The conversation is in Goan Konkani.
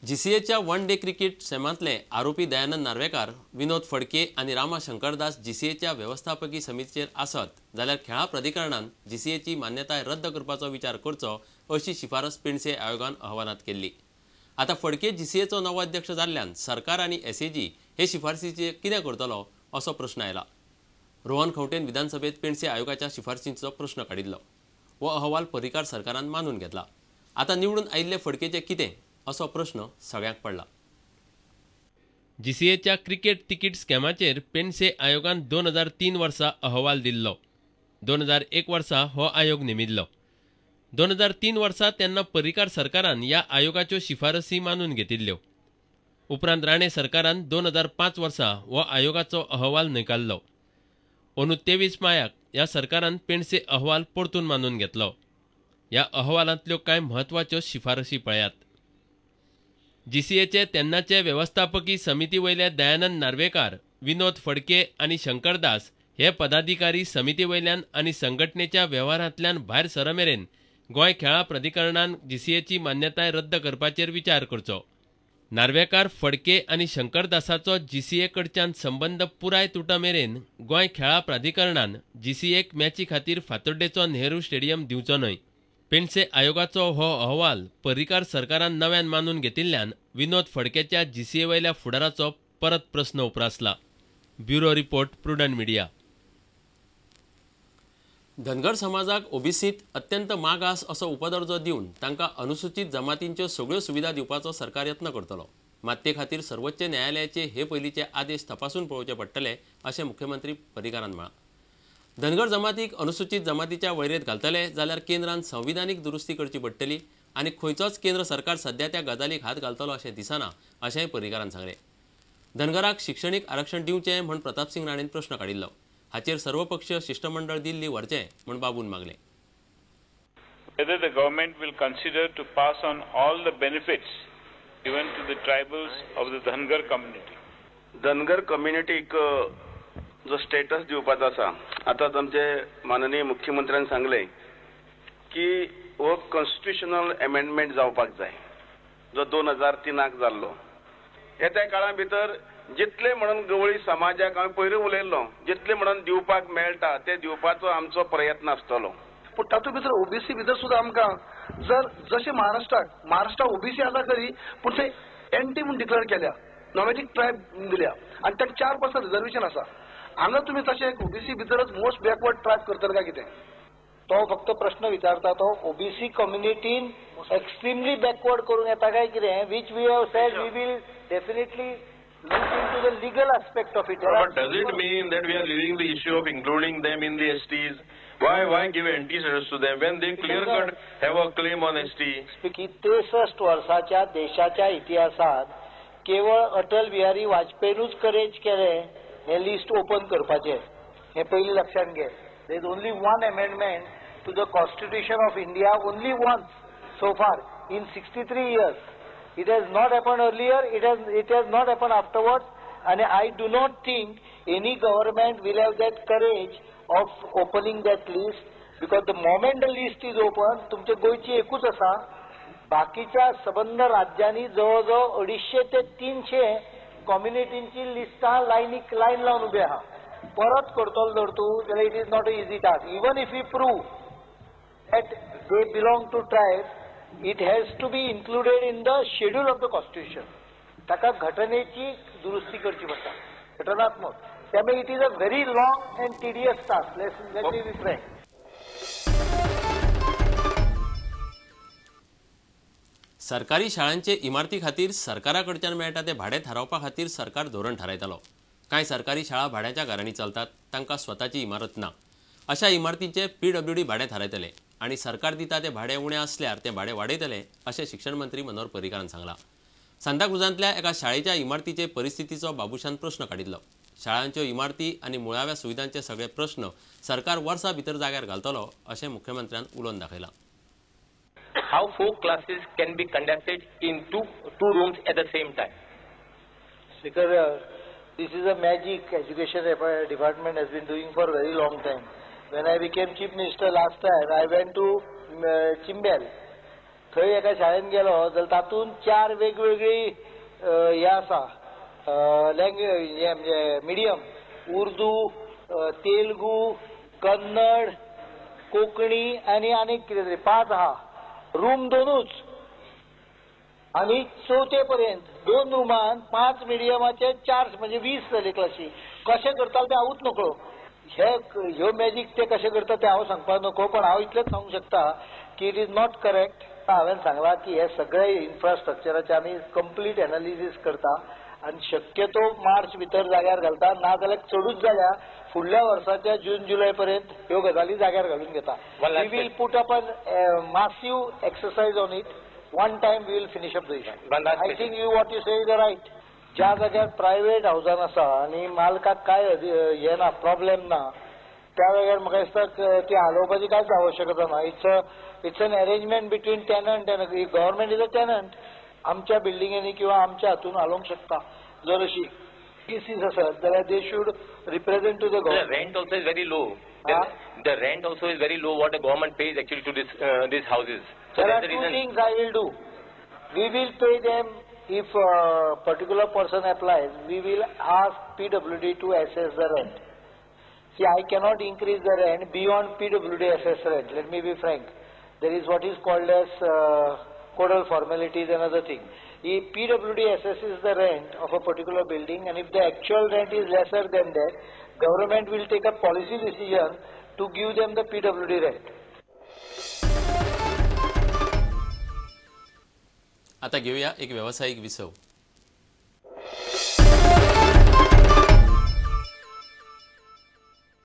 जीसीएच्या वन डे क्रिकेट सेमांतले आरोपी दयानंद नार्वेकार, विनोद फडके आनी रामा शंकरदास जीसीएच्या वेवस्थापकी समितीचेर आसत जाल्यार खेळां प्राधिकरणान जीसीएची मान्यताय रद्द करपाचो विचार करचो अशी शिफारस पेंडसे आयोगान अहवालांत केल्ली. आतां फडके जीसीएचो नवो अध्यक्ष जाल्ल्यान सरकार आनी एसएजी हे शिफारसीचेर कितें करतलो असो प्रश्न आयला. रोहन खंवटेन विधानसभेत पेंडसे आयोगाच्या शिफारसींचो प्रश्न काडिल्लो. हो अहवाल पर्रीकार सरकारान मानून घेतला. आतां निवडून आयिल्ले फडकेचे कितें असो प्रश्न सगळ्यांक पडला. जीसीएच्या क्रिकेट तिकीट स्कॅमाचेर पेंडसे आयोगान 2003 वर्सा अहवाल दिल्लो. 2001 वर्सा हो आयोग नेमिल्लो. 2003 वर्सा तेन्ना पर्रीकार सरकारान ह्या आयोगाच्यो शिफारसी मानून घेतिल्ल्यो. उपरांत राणे सरकारान 2005 वर्सा हो आयोगाचो अहवाल न्हयकारलो. अंदू 23 मायाक ह्या सरकारान पेंडसे अहवाल परतून मानून घेतलो. ह्या अहवालांतल्यो कांय म्हत्वाच्यो शिफारसी पळयात. जीसीएचे तेन्नाचे वेवस्थापकी समिती वयले दयानंद नार्वेकार, विनोद फडके आनी शंकरदास हे पदाधिकारी समिती वयल्यान आनी संघटनेच्या वेव्हारांतल्यान भायर सरमेरेन गोंय खेळां प्राधिकरणान जीसीएची मान्यताय रद्द करपाचेर विचार करचो. नार्वेकार, फडके आनी शंकरदासाचो जीसीए कडच्यान संबंद पुराय तुटा मेरेन गोंय खेळां प्राधिकरणान जीसीएक मॅची खातीर फातोड्डेचो नेहरू स्टेडियम दिवचो न्हय. पेंडसे आयोगाचो हो अहवाल पर्रीकार सरकारान नव्यान मानून घेतिल्ल्यान विनोद फडकेच्या जीसीए वयल्या फुडाराचो परत प्रस्न उप्रासला. Bureau report, Prudent Media. Dhangar समाजाक ओबीसीत अत्यंत मागास असो उपदर्जो दिवन तांकां अनुसूचित जमातींच्यो सगळ्यो सुविधा दिवपाचो सरकार यत्न करतलो. मात ते खातीर सर्वोच्च न्यायालयाचे हे पयलींचे आदेश तपासून पळोवचे पडटले अशें मुख्यमंत्री पर्रीकारान म्हळां. धनगर जमातीक अनुसूचित जमातीच्या वळेरेंत घालतले जाल्यार केंद्रान संविधानीक दुरुस्ती करची पडटली आनी खंयचोच केंद्र सरकार सध्या त्या गजालीक हात घालतलो अशें दिसना अशेंय पर्रीकारान सांगलें. धनगराक शिक्षणीक आरक्षण दिवचें म्हूण प्रतापसिंग राणेन प्रश्न काडिल्लो. हाचेर सर्वपक्षीय शिष्टमंडळ दिल्ली व्हरचें म्हूण बाबून मागलें. Whether the government will consider to pass on all the benefits given to the tribals of the Dhangar community. Dhangar कम्युनिटीक जो स्टेटस दिवपाचो आसा, आतां आमचे माननीय मुख्यमंत्र्यान सांगलें की हो कॉन्स्टिट्युशनल एमेंडमेंट जावपाक जाय जो 2003 जाल्लो. येत्या काळा भितर जितले म्हणून गवळी समाजाक हांवें पयरूय उलयल्लो, जितले म्हणून दिवपाक मेळटा ते दिवपाचो आमचो प्रयत्न आसतलो. पूण तातूंत भितर ओबीसी भितर सुद्दां आमकां जर जशें महाराष्ट्राक ओबीसी आसा खरी, पूण ते एनटी म्हूण डिक्लेअर केल्या, नॉमॅडीक ट्रायब दिल्या आनी तांकां 4% रिजर्वेशन आसा. हांगा तुमी तशें ओबीसी भितरच मोस्ट बॅकवर्ड ट्रायब करतले काय कितें? तो फक्त प्रश्न विचारता तो ओबीसी कम्युनिटीन एक्स्ट्रीमली बॅकवर्ड करूंक येता काय कितें, which we have said we will definitely look into the legal aspect of it. But does it mean that we are leaving the issue of including them in the STs? Why give NT status to them when they clear cut have a claim on ST? की 63 वर्साच्या देशाच्या इतिहासात केवळ अटल बिहारी वाजपेयीनूच करेज केलें हें लिस्ट ओपन करपाचें, हें पयलीं लक्षांत घे. There is only one amendment to the Constitution of India, only once so far in 63 years. It has not happened earlier, it has not happened afterwards, and I do not think any government will have that courage of opening that list, because the moment the list is open, तुमचे गोंयची एकूच आसा, बाकीच्या सबंद राज्यांनी जवळजवळ 250 ते 300 कम्युनिटींची लिस्टां लायनीक लायन लावन उबे आहा. परत करतलो जर तूं जाल्यार it is not a easy task. Even if you prove that they belong to tribe, it has to be included in the schedule of the constitution. ताका घटनेची दुरुस्ती करची पडटा, घटनात्मक. त्यामुळे it is a very long and tedious task. Let me be frank. सरकारी शाळांचे इमारती खातीर सरकारा कडच्यान मेळटा ते भाडें थारावपा खातीर सरकार धोरण थारायतलो. कांय सरकारी शाळा भाड्याच्या घरांनी चलतात, तांकां स्वताची इमारत ना. अशा इमारतींचे पीडब्ल्यूडी भाडें थारायतले आनी सरकार दिता ते भाडें उणें आसल्यार तें भाडें वाडयतले अशें शिक्षण मंत्री मनोहर पर्रीकारान सांगलां. सांताक्रुजांतल्या एका शाळेच्या इमारतीचे परिस्थितीचो बाबूशान प्रश्न काडिल्लो. शाळांच्यो इमारती आनी मुळाव्या सुविधांचे सगळे प्रश्न सरकार वर्सा भितर जाग्यार घालतलो अशें मुख्यमंत्र्यान उलोवन दाखयलां. How 4 classes can be conducted in two rooms at the same time? Speaker, this is a magic education department has been doing for a very long time. When I became chief minister last time, I went to Chimbel. थंय एका शाळेन गेलो जाल्यार तातूंत 4 वेगवेगळी हें आसा लँग्वेज, म्हणजे मिडियम, उर्दू, तेलुगू, कन्नड, कोंकणी आनी आनीक कितें तरी 5 आहा. रूम 2च आनी 4थे पर्यंत 2 रुमान 5 मिडियमाचे 4 म्हणजे 20 जाले क्लासी. कशें करताले तें हांवूच नकळो. हे ह्यो मॅजीक ते कशें करता तें हांव सांगपाक नको, पण हांव इतलेंच सांगूंक शकता की it is not correct. हांवें सांगलां की हे सगळे इन्फ्रास्ट्रक्चराचे आमी कंप्लीट एनालिसीस करता आनी शक्यतो मार्च भितर जाग्यार घालता, ना जाल्यार चडूच जाल्यार फुडल्या वर्साच्या जून जुलय पर्यंत ह्यो गजाली जाग्यार घालून घेता. We will put up a massive exercise on it. One time we will finish up the issue. I think you what you say is right. ज्या जाग्यार प्रायव्हेट हावजान आसा आनी मालकाक कांय हें ना, प्रॉब्लेम ना, त्या जाग्यार म्हाका दिसता ती हालोवपाची कांयच आवश्यकता ना. It's an arrangement between tenant and government is a tenant. आमच्या बिल्डिंगेनी किंवा आमच्या हातून हालोवंक शकता. जर अशी केसीस आसत जाल्यार they should represent to the government. The rent also is very low. The rent also is very low what the government pays actually to this these houses. So there are two things I will do. We will pay them if a particular person applies. We will ask PWD to assess the rent. See, I cannot increase the rent beyond PWD assess rent. Let me be frank. There is what is called as codal formalities and other thing. If PWD assesses the rent of a particular building, and if the actual rent is lesser than that, government will take a policy decision to give them the PWD rent. आता घेऊया एक व्यावसायिक विसव.